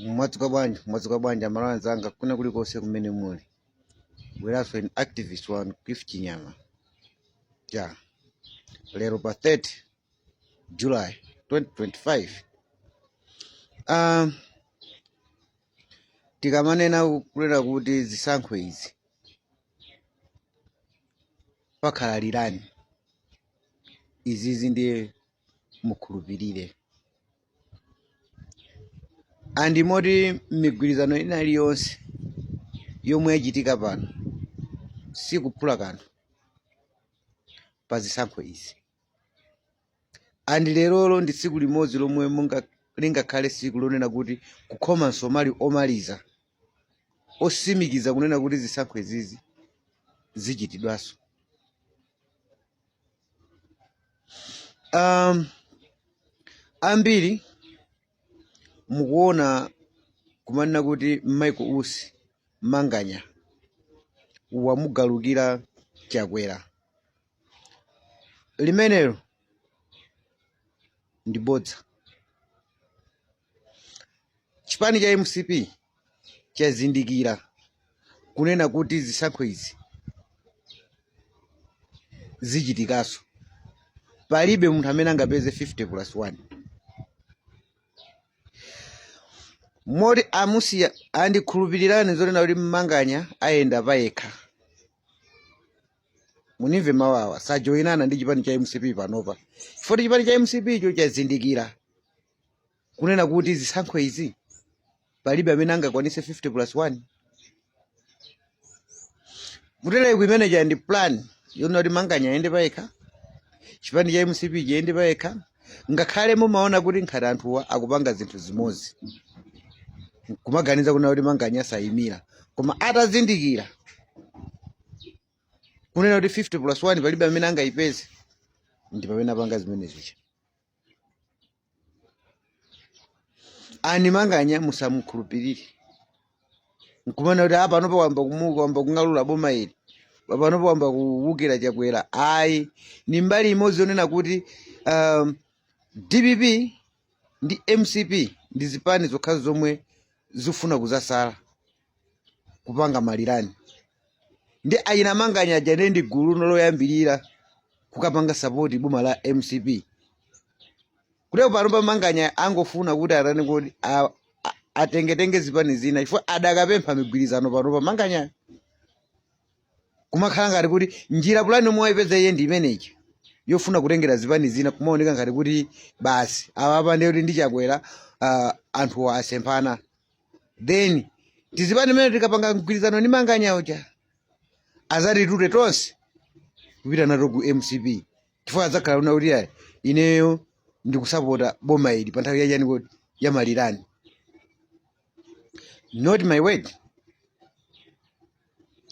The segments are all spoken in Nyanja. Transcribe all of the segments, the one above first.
Mwadzuka bwanji, mwadzuka bwanji amalawi anzanga kuna kulikonse kumene muli. Bweranso ine activist wanu Cliff Chinyama. Ja. Lero pa 30 July 2025. Tikamanena kunena kuti zisankho izi pakhala rerun izizi ndiye mukhulupirire. And moti migwirizano ina iliyonse yomwe yachitika pano sikuphula kanthu pa zisankho izi. And lerolo ndi tsiku limodzi lomwe lingakhale tsiku lonena kuti kukhoma msomali omaliza osimikiza kunena kuti zisankho izizi zichitidwanso. Ambiri mukuona kumanena kuti Michael Usi Manganya wamugalukira Chakwera. Limenelo ndi bodza. Chipani cha MCP chazindikira kunena kuti zisankho izi zichitikanso. Palibe munthu amene angapeze 50 plus 1. Moti amusiya andikhulupirirani zonena kuti Manganya ayenda payekha. Munimve mawu awa, sajoyinana ndi chipani cha MCP panopa. Chifukwa chipani cha MCP icho chazindikira kunena kuti zisankho izi palibe amene angakwanise 50 plus 1. Kutereku imene ija ndi plan yonena kuti Manganya ayende payekha, chipani cha MCP chiyende payekha, ngakhale mumaona kuti nkhati anthuwa akupanga zinthu zimodzi kumaganiza kunena kuti Manganya sayimira, koma atazindikira kunena kuti 50 plus 1 palibe amene angayipeze, ndi pamene apanga zimene zija. And Manganya musamukhulupirire nkumanena kuti apa panopa wayamba kumuka, wayamba kung'alula boma ili, panopa wayamba kuwukira Chakwera. Ayi, ni mbali imodzi yonena kuti DPP ndi MCP ndi zipani zokhazo zomwe zifuna kuzasala kupanga ma rerun ndi achina Manganya aja ndiye ndi gulu loyambirira kukapanga sapoti boma la MCP. Kuti panopa Manganya angofuna kuti atani, kuti atengetenge zipani zina, chifukwa adakapempha migwirizano panopa Manganya kumakhala ngati kuti njira pulani yomwe wayipeza iye ndi imeneyi yofuna kutengera zipani zina, kumaoneka ngati kuti basi awapa ndiye kuti ndi Chakwera, anthuwa asemphana, then tizipani imene tikapanga mgwirizano ndi Manganya uja azatitute tonse kupita nato ku MCP, chifukwa adzakhala kuna kuti ayi, ineyo ndikusapota boma ili pa nthawi yachani kuti ya ma rerun. Not my word,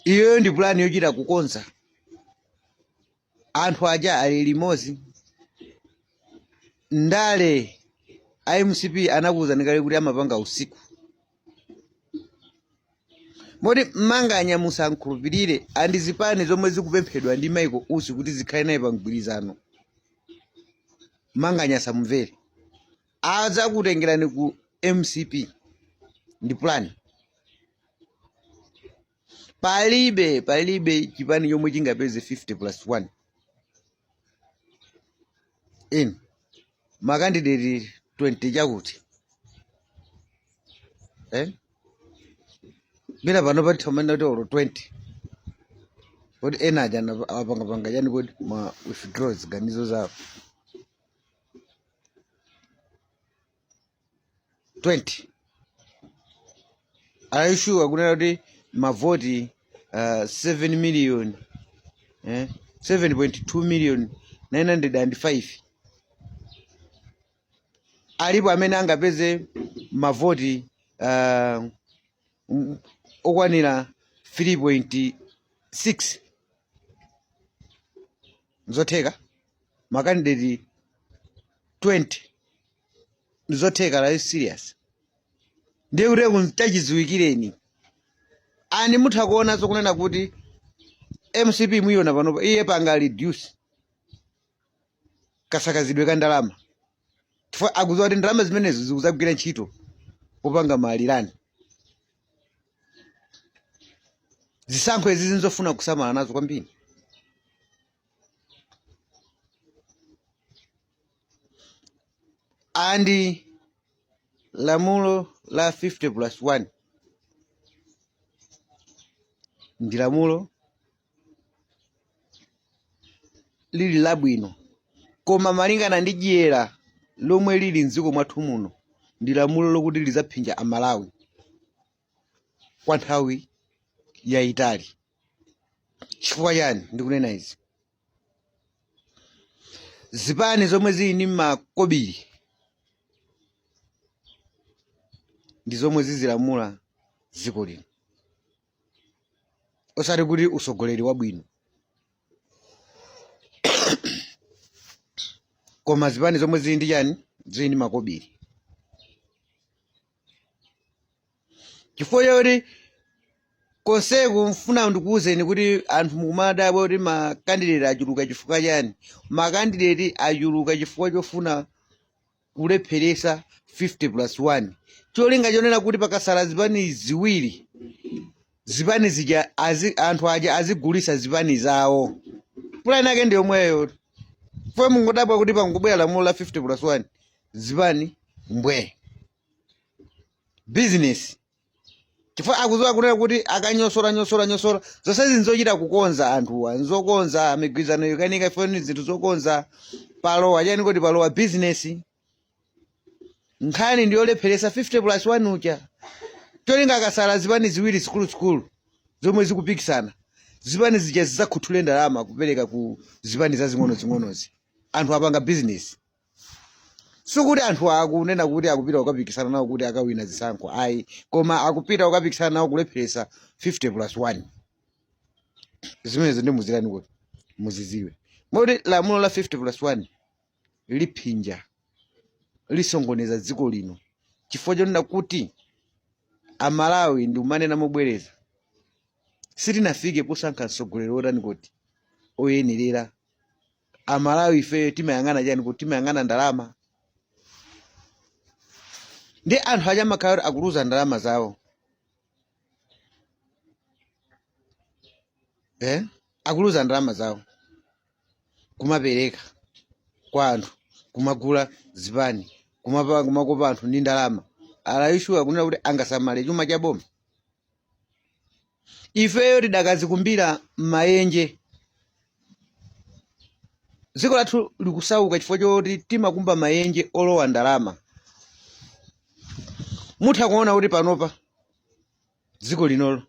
iyoyo ndi pulani yochita kukonza. Anthu aja ali limodzi ndale a MCP anakuwuzani kale kuti amapanga usiku. Moti Manganya musankhulupirire, and zipani zomwe zikupemphedwa ndi Michael Usi kuti zikhale naye pa mgwirizano, Manganya asamumvere, adzakutengerani ku MCP. Ndi plan. Palibe chipani chomwe chingapeze 50 plus 1 in makandidate 20 chakuti, eh? Mina pano pathamanda kuti olo 20 kuti ena aja apangapanga chani kuti ma withdraw ziganizo zawo 20. Are you sure kunena kuti mavoti 7 million, 7.2 million 905 alipo amene angapeze mavoti okwanira 3.6? Nzotheka makandidate 20? Nzotheka? Are you serious? Ndiye kuti kuntachidziwikireni and mutha kuonanso kunena kuti MCP muiona panopa iye panga reduce kasakazidwe ka ndalama, chifukwa akudziwa kuti ndalama zimenezo zikudzagwira ntchito. Popanga ma rerun. Zisankho izi zinzofuna kusamala nazo kwambiri. And lamulo la 50 plus 1 ndi lamulo lili labwino, koma malingana ndi dyera lomwe lili mdziko mwathu muno, ndi lamulo lokuti lidzaphinja Amalawi kwa nthawi yayitali. Chifukwa chani ndikunena izi? Zipani zomwe zili ndi makobiri ndi zomwe zizilamula dziko lino, osati kuti usogoleri wabwino, koma zipani zomwe zili ndi chani, zili ndi makobiri. Chifukwa choti konseku mfuna ndikuwuzeni kuti anthu mukumadabwa kuti makandideti achuluka chifukwa chani. Makandideti achuluka chifukwa chofuna kulepheresa 50 plus 1, cholinga chonena kuti pakasala zipani ziwiri, zipani zija anthu aja azigulisa zipani zawo. Pulani yake ndi yomweyo. Fwe mungodabwa kuti pangobwera lamulo la 50 plus 1, zipani mbwe, business, chifukwa akudziwa kunena kuti akanyosora nyosora nyosora zonsezi nzochita kukonza. Anthuwa nzokonza migwirizano ikanika ifoni, zinthu zokonza palowa chani kuti palowa business. Nkhani ndiyolepheresa 50 plus 1 uja, cholinga akasala zipani ziwiri zikuluzikulu zomwe zikupikisana, zipani zija zidzakhuthule ndalama kupereka ku zipani zazing'ono-zing'onozi. Anthu apanga business. Sikuti anthu akunena kuti akupita kukapikisana nawo kuti akawina zisankho, ayi, koma akupita kukapikisana nawo kulepheresa 50 plus 1. Zimenezo ndi muzirani kuti muziziwe moti lamulo la 50 plus 1 liphinja, lisongoneza dziko lino, chifukwa chonena kuti Amalawi, ndi umanena mobwereza, sitinafike posankha mtsogoleri wotani kuti oyenerera. Amalawi ife timayang'ana chani kuti timayang'ana ndalama, ndi anthu aja amakhala kuti akuluza ndalama zawo, Akuluza ndalama zawo kumapereka kwa anthu, kumagula zipani, kumakopa anthu ndi ndalama. Alayishuwa kunena kuti angasamale chuma cha boma? Ifeyo tidakazikumbira m'mayenje. Dziko lathu likusauka chifukwa choti timakumba mayenje olowa ndalama. Mutha kuona kuti panopa dziko linolo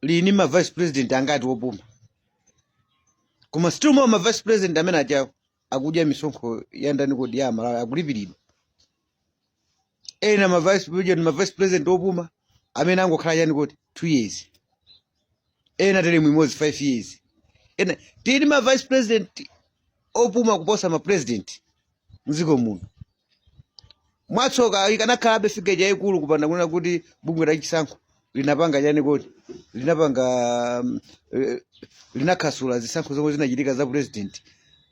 lili ndi ma vice president angati opuma, koma still more ma vice president amene ajawo akudya misonkho ya ndani kodi? Ya Malawi, akulipiridwa. Ena ma vice president, ma vice president opuma amene angokhala chani kuti 2 years, ena teremu imodzi 5 years. Ena tili ma vice president opuma kuposa ma president mdziko muno. Mwatsoka ikanakhalabe figure yayikulu kupanda kunena kuti bungwe la chisankho linapanga chani kodi, linapanga linakhasula zisankho zomwe zinachitika za president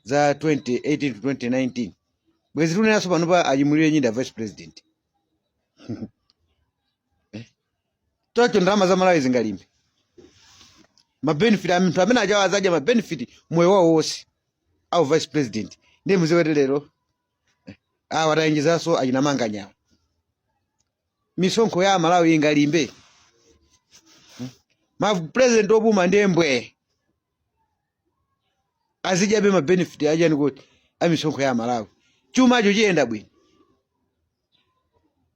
za 2018 to 2019, bwezi tikunenanso panopa a Chimulirenji nda vice president. Chocho ndalama za Malawi zingalimbe mabenefit? Anthu amene ajawa azadya mabenefit moyo wawo wonse au vice president. Ndiye muziwete lero awa tayenjezanso achina Manganyawa, misonkho ya Malawi ingalimbe? Ma president opuma ndiye mbwe, azidyabe mabenefit achani kuti amisonkho ya Malawi. Chumacho chiyenda bwino?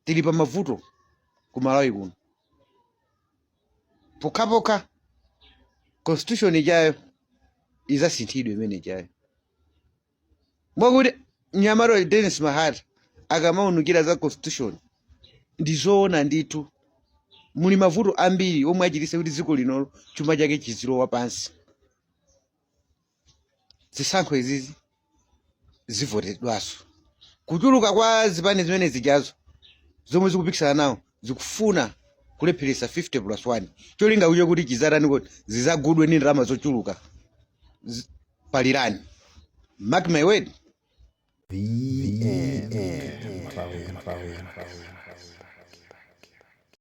Tili pa mavuto ku Malawi kuno. Pokhapokha constitution ijayo izasinthidwe, imene ijayo mwakuti mnyamata Dennis Mahata akamaunikira za constitution ndi zoona ndithu. Muli mavuto ambiri omwe achititse kuti dziko linolo chuma chake chizilowa pansi. Zisankho izizi zivotedwanso. Kuchuluka kwa zipani zimene zijazo zomwe zikupikisana nawo zikufuna kulepheresa 50 plus 1, cholinga kucho kuti chizatani kuti zizagudwe ndi ndalama zochuluka palirani. Mark my word. VM.